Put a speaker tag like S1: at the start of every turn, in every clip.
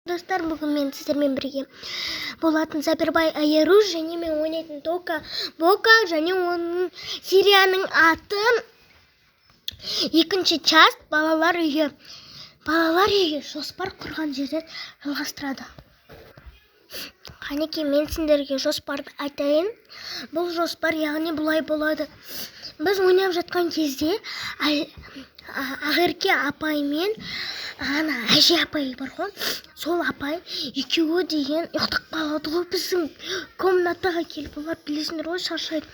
S1: Достар, бүгін мен сіздермен бірге болатын Забирбай Айаруш және мен ойнайтын Тока Бока және оның серияның аты екінші часть «Балалар үйі». Балалар үйі жоспар құрған жерден жалғастырады. Қанекей, мен сендерге жоспарды айтайын. Бұл жоспар, яғни, бұлай болады: біз ойнап жатқан кезде Ақерке апай мен ана әже апай бар ғой, сол апай екеуі деген ұйықтап қалады ғой. Біздің комнатаға келіп, олар, білесіңдер ғой, шаршайды,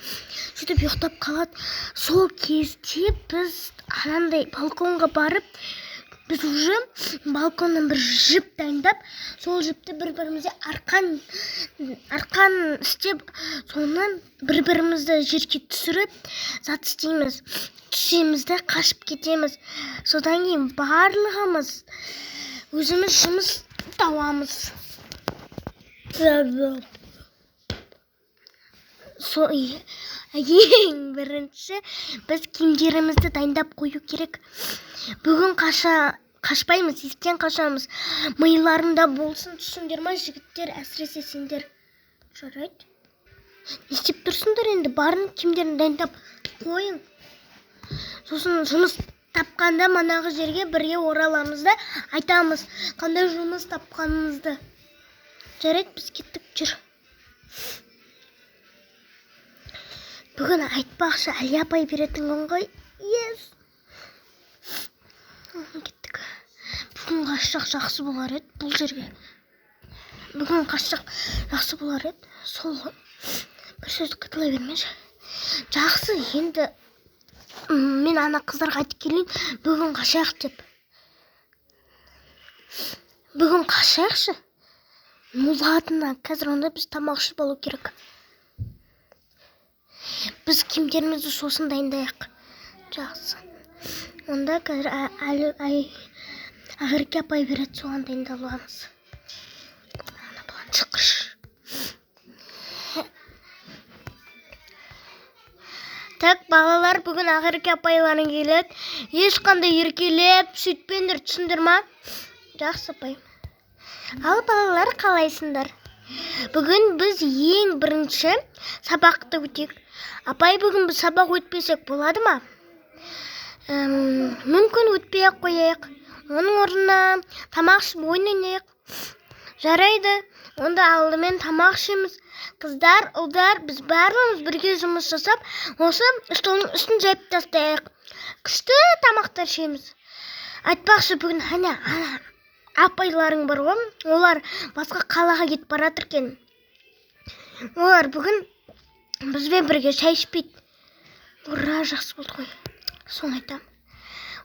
S1: сөйтіп ұйықтап қалады. Сол кезде біз анандай балконға барып, біз уже балконнан бір жіп дайындап, сол жіпті бір бірімізге арқан істеп, соны бір бірімізді жерге түсіріп, зат істейміз, түсеміз де, қашып кетеміз. Содан кейін барлығымыз өзіміз жұмыс табамыз. Со ең бірінші біз киімдерімізді дайындап қою керек. Бүгін қашпаймыз, ертең қашамыз. Миларыңда болсын, түсіндіңдер ма, жігіттер? Әсіресе сендер. Жарайды, не істеп тұрсыңдар енді? Барын, киімдерін дайындап қойың. Сосын жұмыс тапқанда манағы жерге бірге ораламыз да, айтамыз қандай жұмыс тапқанымызды. Жарайды, біз кеттік, жүр. Бүгін, айтпақшы, Әлия апай беретін күн ғой. Ес, кеттік. Бүгін қашсақ, жақсы болар еді. Бұл жерге бүгін қашсақ, жақсы болар еді. Сол ғой, бір сөзді қайталай бермеші. Жақсы, енді мен ана қыздарға айтып келейін, бүгін қашайық деп. Бүгін қашайықшы. Ну ладно, қазір онда біз тамақ ішіп алу керек. Біз киімдерімізді сосын дайындайық. Жақсы, онда қазір әлі ай Ақерке апай береді, соған дайындалып аламыз. Ана баланы шақыршы. Так, балалар, бүгін Ақерке апайларың келеді. Ешқандай еркелеп сөйтпеңдер, түсіндіңдер ма? Жақсы, апай. Ал, балалар, қалайсыңдар? Бүгін біз ең бірінші сабақты өтейік. Апай, бүгін біз сабақ өтпесек болады ма? Мүмкін, өтпей ақ қояйық, оның орнына тамақ ішіп, ойын ойнайық. Жарайды, онда алдымен тамақ ішеміз. Қыздар, ұлдар, біз барлығымыз бірге жұмыс жасап, осы столдың үстін жайып тастайық, күшті тамақтар ішеміз. Айтпақшы, бүгін ана апайларың бар ғой, олар басқа қалаға кетіп бара жатыр екен. Олар бүгін бізбен бірге шай ішпейді. Ура, жақсы болды ғой, соны айтамын.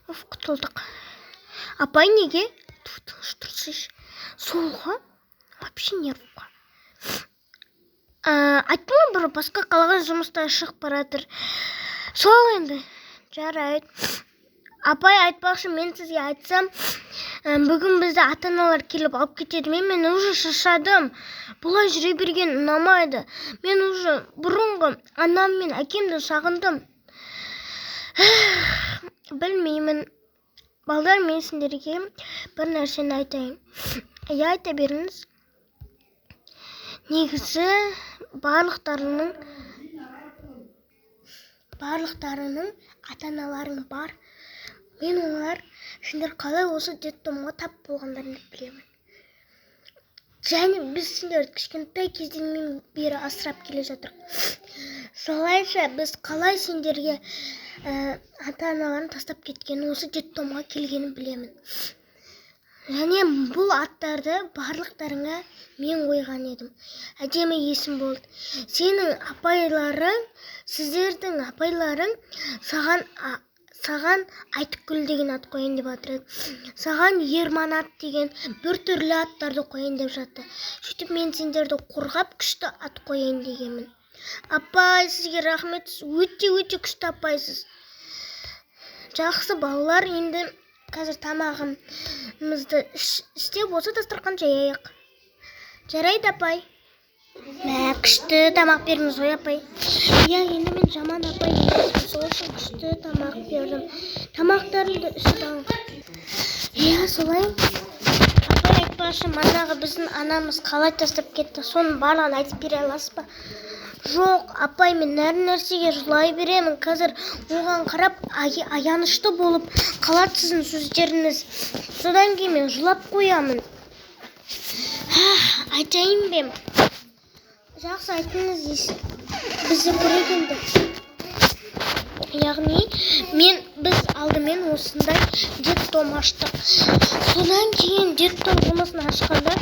S1: Уф, құтылдық. Апай, неге? Тыныш тұрсайшы. Сол ғой, вообще нерв қой. Айттым ғой, бір басқа қалаға жұмыстан шығып бара жатыр. Сол енді, жарайды. Апай, айтпақшы, мен сізге айтсам, бүгін бізді ата аналар келіп алып кетеді ме? Мен уже шаршадым, бұлай жүре берген ұнамайды. Мен уже бұрынғы анам мен әкемді сағындым. Білмеймін. Балдар, мен сендерге бір нәрсені айтайын. Иә, айта беріңіз. Негізі барлықтарының ата аналарың бар. Мен олар, сендер қалай осы детдомға тап болғандарыңды білемін. Және біз сендерді кішкентай кезден бері асырап келе жатырмық. Солайша біз қалай сендерге ата аналарын тастап кеткенін, осы детдомға келгенін білемін. Және бұл аттарды барлықтарыңа мен қойған едім. Әдемі есім болды. Сенің апайларың, сіздердің апайларың саған Айтгүл деген ат қояйын деп жатыр еді, саған Ерманат деген бір түрлі аттарды қояйын деп жатты. Сөйтіп мен сендерді қорғап, күшті ат қояйын дегенмін. Апай, сізге рахмет, сіз өте өте күшті апайсыз. Жақсы, балалар, енді қазір тамағымызды істеп, осы дастархан жаяйық. Жарайды, апай. Мә, күшті тамақ бердіңіз ғой, апай. Иә, енді мен жаман апай емеспін, сол үшін күшті тамақ бердім. Тамақтарыңды ішіп алың. Иә, солай. Апай. Айтпашы, манағы біздің анамыз қалай тастап кетті, соның барлығын айтып бере аласыз ба? Жоқ, апай, мен әр нәрсеге жылай беремін. Қазір оған қарап аянышты болып қалады сіздің сөздеріңіз. Содан кейін мен жылап қоямын. Айтайын ба? Жақсы, айтыңыз, бізді көрейік енді. Яғни мен, біз алдымен осындай детдом аштық. Содан кейін детдом жұмысын ашқанда